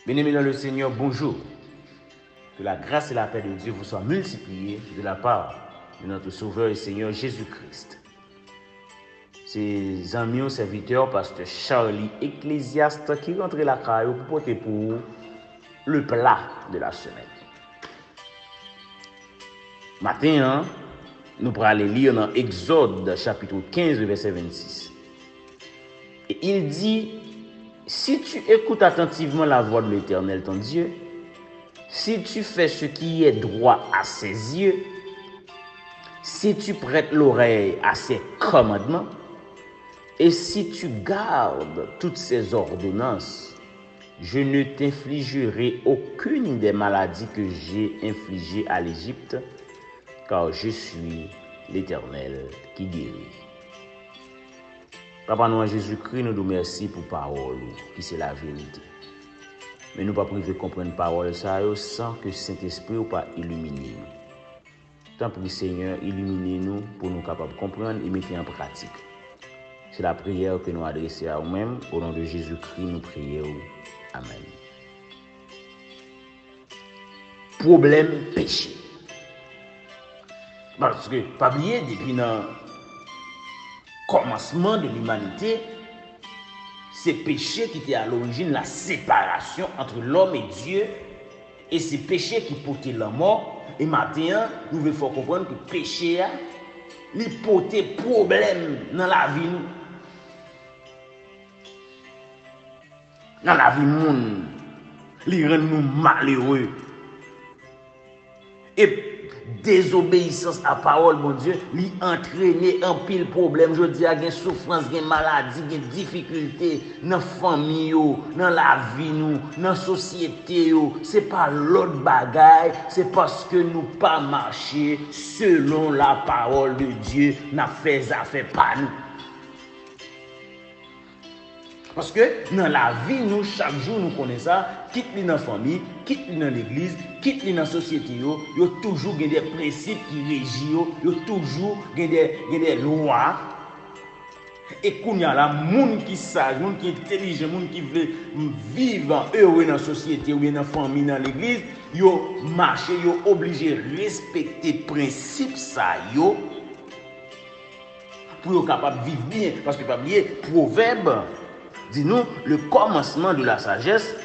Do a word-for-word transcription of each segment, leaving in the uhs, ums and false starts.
Bien-aimés dans le Seigneur, bonjour. Que la grâce et la paix de Dieu vous soient multipliées de la part de notre Sauveur et Seigneur Jésus-Christ. Se zanmi w, sèvitè w, pastè Charly Ecclésiaste ki rantre lakay ou pou pote pou ou le plat de la semaine. Maten an, nou prale li nan Egzòd, chapitre quinze, verset vingt-six. Et il dit, si tu écoutes attentivement la voix de l'Éternel ton Dieu, si tu fais ce qui est droit à ses yeux, si tu prêtes l'oreille à ses commandements, et si tu gardes toutes ses ordonnances, je ne t'infligerai aucune des maladies que j'ai infligées à l'Égypte, car je suis l'Éternel qui guérit. Papa nou an Jezikri, nou di w mèsi pou pawòl ou ki se laverite. Men nou p ap rive konprann pawòl sa yo san ke Sentespri w pa ilimine nou. Tanpri, Senyè, ilimine nou pou nou kapab konprann e mete an pratik. Se lapriyè ke nou adrese a ou menm. O non de Jezikri, nou priye w. Amèn. Pwoblèm peche. Paske, pa bliye, depi nan kòmansman de limanite, se peche ki te a lorijin la separasyon ant lòm e Dye, e se peche ki pote lanmò. E maten an, nou vle fè w konprann ke peche a, li pote pwoblèm nan lavi nou. Nan lavi moun, li rann nou malere. E dezobeyisans a pawòl Bondye, li antrene anpil pwoblèm. Jodi a, gen soufrans, gen maladi, gen difikilte nan fanmi yo, nan lavi nou, nan sosyete yo. Se pa lòt bagay, se paske nou pa mache selon la parole de Dieu, n ap fè zafè pa nou. Paske nan lavi nou, chak jou nou konnen sa, kit li nan fanmi, kit li nan legliz, kit li nan sosyete yo, yo toujou gen de prensip ki reji yo, yo toujou gen de, gen de lwa. E kounye a la, moun ki saj, moun ki entelijan, moun ki vle viv ere nan sosyete oubyen nan fanmi, nan legliz, yo mache, yo oblije respekte prensip sa yo. Pou yo kapab viv byen. Paske pa bliye, Pwovèb di nou, le commencement de la sagesse,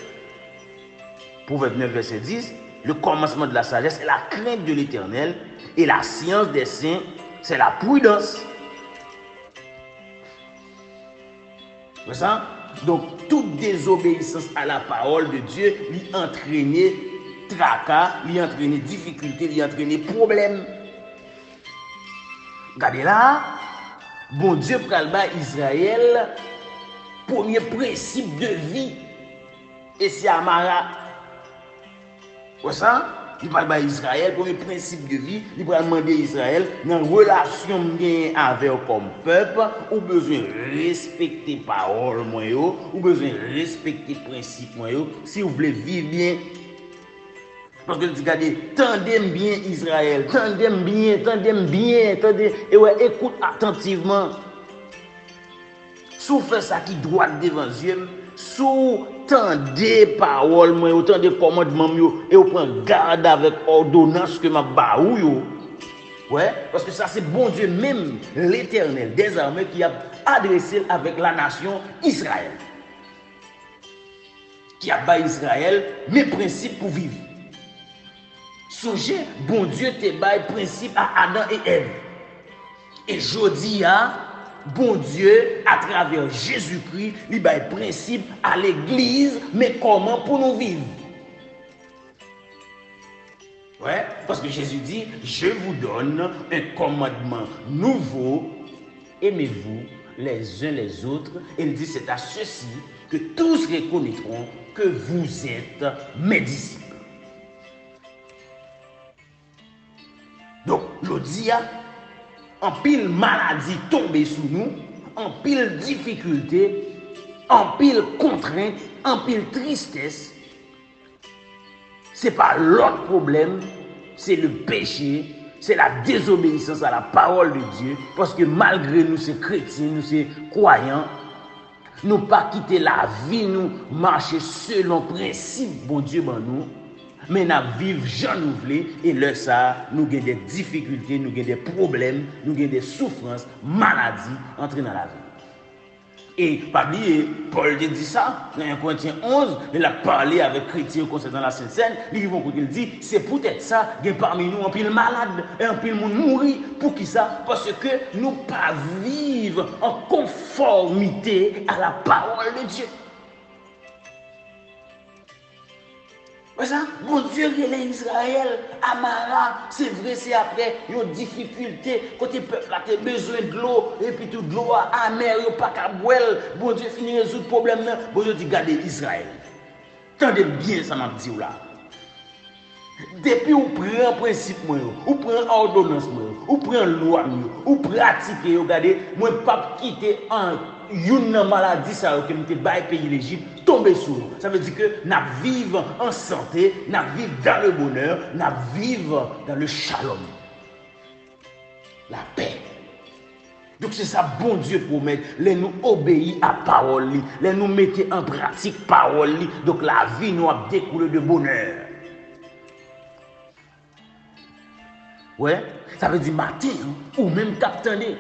Proverbe neuf, verset dix, le commencement de la sagesse est la crainte de l'Éternel, et la science des saints, c'est la prudence. Wè sa? Donk, tout dezobeyisans a la parole de Dieu, li antrene traka, li antrene difikilte, li antrene pwoblèm. Gade la, Bondye pral bay Izrayèl premye prensip de vi. E se Amara. Wè sa? Li pral bay Izrayèl premye prensip de vi. Li pral mande Izrayèl, nan relasyon m genyen avè w kòm pèp, ou bezwen respekte pawòl mwen yo, ou bezwen respekte prensip mwen yo, si w vle viv byen. Paske l di, gade, tande m byen, Izrayèl, tande m byen, tande m byen, tande, e wè, écoute attentivement. Si w fè sa ki dwat devan zye m, si w tande pawòl mwen yo, tande kòmandman m yo, e w pran gad avèk òdonans ke m ap ba ou yo, wè, paske sa se Bondye menm, Letènèl dèzame, ki ap adrese l avèk lanasyon Izrayèl, ki ap bay Izrayèl men prensip pou viv. Sonje, Bondye te bay prensip a Adan e Èv. E jodi a, Bondye, atravè Jezikri, li bay prensip a legliz, men kòman pou nou viv. Wè, paske Jezi di, je vous donne un commandement nouveau, aimez-vous les uns les autres. Et il dit, c'est à ceux-ci que tous reconnaîtront que vous êtes mes disciples. Donk, jodi a, anpil maladi tonbe sou nou, anpil difikilte, anpil kontrent, anpil tristès. Se pa lòt pwoblèm, se le péché, se la désobéissance à la parole de Dieu, paske malgre nou se kretyen, nou se kwayan, Nou pa kite lavi nou mache selon prensip Bondye ban nou, men n ap viv jan nou vle, e lè sa a, nou gen de difikilte, nou gen de pwoblèm, nou gen de soufrans, maladi antre nan lavi nou. E pa bliye, Pòl te di sa nan en Korentyen onz, lè l ap pale avèk kretyen yo konsènan Lasent Sèn, li rive yon kote l di, se poutèt sa, gen pami nou anpil malad, e anpil moun mouri. Poukisa? Paske nou pa viv an konfòmite a la pawòl de Dye. Wè sa? Bondye rele Izrayèl, Amara, se vre, se apre yon difikilte, kote pèp la te bezwen dlo, epi tou dlo a amè, yo pa ka bwè l. Bondye fin rezoud pwoblèm nan, Bondye di, gade Izrayèl. Tande byen sa m ap di w la. Depi ou pran prensip mwen yo, ou pran òdonans mwen yo, ou pran lwa m yo, ou pratike yo, gade, mwen p ap kite an, youn nan maladi sa yo ke m te bay peyi Lejip tonbe sou nou. Sa vle di ke n ap viv an sante, n ap viv dans le bonheur, n ap viv dans le shalom. Lapè. Donk, se sa Bondye pwomèt lè nou obeyi a pawòl li, lè nou mete an pratik pawòl li. Donk, lavi nou ap dekoule de bonè. Wè, sa vle di maten an, ou menm k ap tande.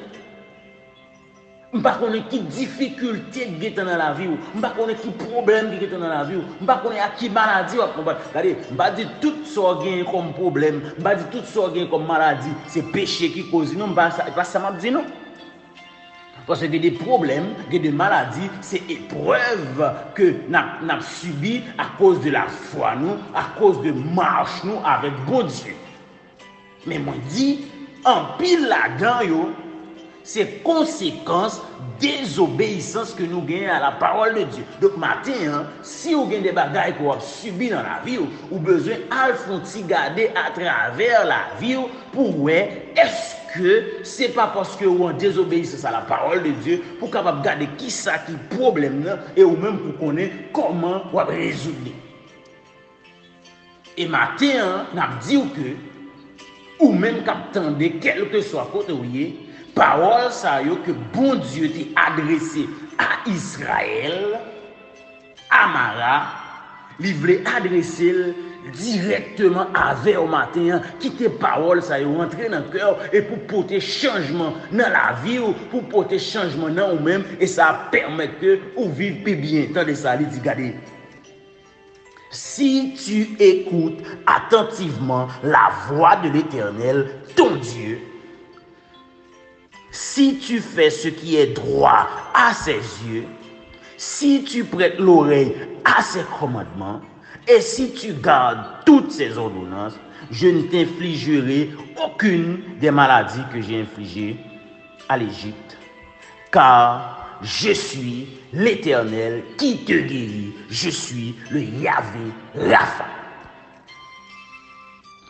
M pa konnen ki difikilte ki gentan nan lavi w. M pa konnen ki pwoblèm ki gentan nan lavi w. M pa konnen ak ki maladi w ap konbat. Gade, m pa di tout sa w genyen kòm pwoblèm, m pa di tout sa w genyen kòm maladi, se peche ki koz li. Non, m pa sa, e pa sa m ap di, non. Paske gen de pwoblèm, gen de maladi, se eprèv ke n ap, n ap sibi akoz de lafwa nou, akoz de mach nou avèk Bondye. Men mwen di, anpil ladan yo, se konsekans dezobeyisans ke nou genyen a la pawòl de Dye. Donk, maten an, si w gen de bagay ke w ap sibi nan lavi w, ou bezwen al fè yon ti gade atravè lavi w pou w wè, èske se pa paske ou an dezobeyisans a la pawòl de Dye pou w kapab gade kisa ki pwoblèm nan e ou menm pou konnen kòman w ap rezoud li. E maten an, n ap di w ke ou menm k ap tande, kèlkeswa kote w ye, pawòl sa yo ke Bondye te adrese a Izrayèl, Amara, li vle adrese l dirèkteman avè w maten an. Kite pawòl sa yo rantre nan kè w e pou pote chanjman nan lavi w, pou pote chanjman nan ou menm, e sa ap pèmèt ke ou viv pi byen. Tande sa, li di, gade, Si tu écoutes attentivement la voix de l'Éternel, ton Dieu, si tu fais ce qui est droit à ses yeux, si tu prêtes l'oreille à ses commandements, et si tu gardes toutes ses ordonnances, je ne t'infligerai aucune des maladies que j'ai infligées à l'Égypte, car je suis l'Éternel qui te guérit, je suis le Yahvé Rapha.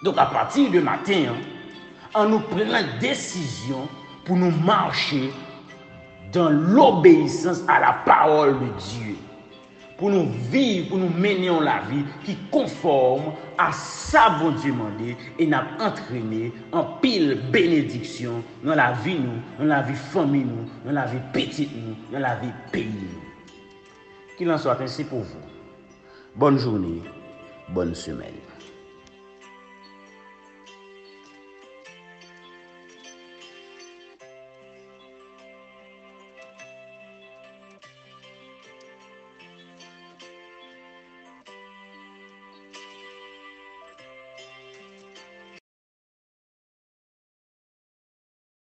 Donk, apati de maten an, ann nou pran desizyon pou nou mache dans l'obéissance à la parole de Dieu. Pou nou viv, pou nou mennen yon lavi ki konfòm a sa Bondye mande, e n ap antrene anpil benediksyon nan lavi nou, nan lavi fanmi nou, nan lavi pitit nou, nan lavi peyi nou. Qu'il en soit ainsi pour vous. Bonne journée, bonne semaine.